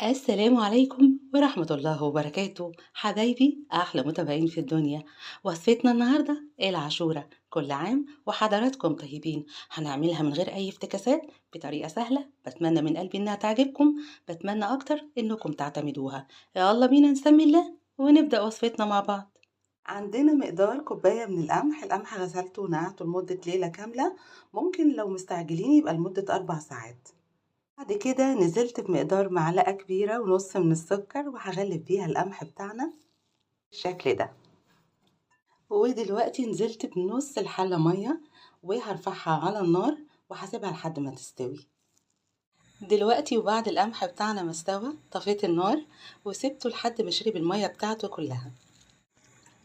السلام عليكم ورحمة الله وبركاته. حبايبي أحلى متابعين في الدنيا، وصفتنا النهاردة العاشورة. كل عام وحضراتكم طيبين. هنعملها من غير أي افتكاسات بطريقة سهلة، بتمنى من قلبي إنها تعجبكم، بتمنى أكتر إنكم تعتمدوها. يلا بينا نسمي الله ونبدأ وصفتنا مع بعض. عندنا مقدار كوباية من القمح، القمح غسلته ونقعته لمدة ليلة كاملة، ممكن لو مستعجلين يبقى لمدة 4 ساعات. بعد كده نزلت بمقدار معلقة كبيرة ونص من السكر وهغلف بيها القمح بتاعنا بالشكل ده. ودلوقتي نزلت بنص الحلة مية وهرفعها على النار وهسيبها لحد ما تستوي. دلوقتي وبعد القمح بتاعنا ما استوى طفيت النار وسبته لحد ما شرب المية بتاعته كلها.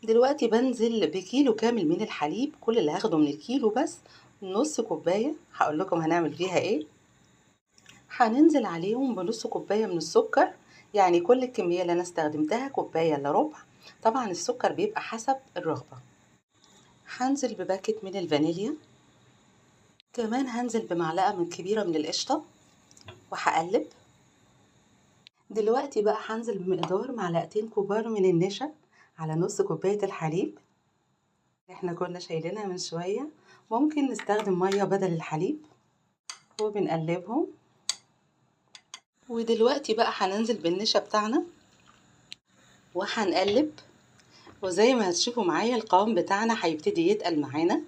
دلوقتي بنزل بكيلو كامل من الحليب، كل اللي هاخده من الكيلو بس نص كوباية، هقول لكم هنعمل فيها ايه. هننزل عليهم بنص كوباية من السكر، يعني كل الكمية اللي انا استخدمتها كوباية الا ربع، طبعا السكر بيبقى حسب الرغبة. هنزل بباكت من الفانيليا، كمان هنزل بمعلقة من كبيرة من القشطة وهقلب. دلوقتي بقى هنزل بمقدار معلقتين كبار من النشا على نص كوباية الحليب احنا كنا شايلينها من شوية، ممكن نستخدم مية بدل الحليب، وبنقلبهم. ودلوقتي بقى هننزل بالنشا بتاعنا وهنقلب، وزي ما هتشوفوا معايا القوام بتاعنا هيبتدي يتقل معانا.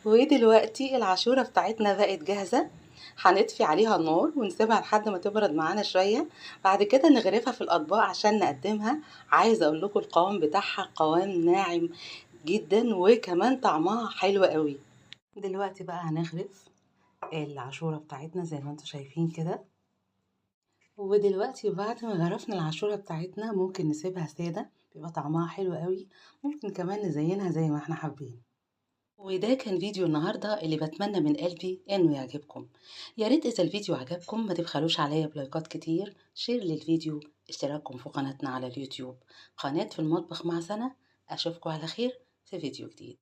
ودلوقتي العاشورة بتاعتنا بقت جاهزة، هنطفي عليها النار ونسيبها لحد ما تبرد معانا شوية، بعد كده نغرفها في الأطباق عشان نقدمها. عايزة اقول لكم القوام بتاعها قوام ناعم جدا وكمان طعمها حلو قوي. دلوقتي بقى هنغرف العاشورة بتاعتنا زي ما انتم شايفين كده. ودلوقتي بعد ما غرفنا العاشورة بتاعتنا ممكن نسيبها سادة، بيبقى طعمها حلو قوي، ممكن كمان نزينها زي ما احنا حابين. وده كان فيديو النهاردة اللي بتمنى من قلبي انه يعجبكم. يا ريت اذا الفيديو عجبكم ما تبخلوش عليا بلايكات كتير، share للفيديو، اشتراككم في قناتنا على اليوتيوب قناة في المطبخ مع سنة. اشوفكم على خير في فيديو جديد.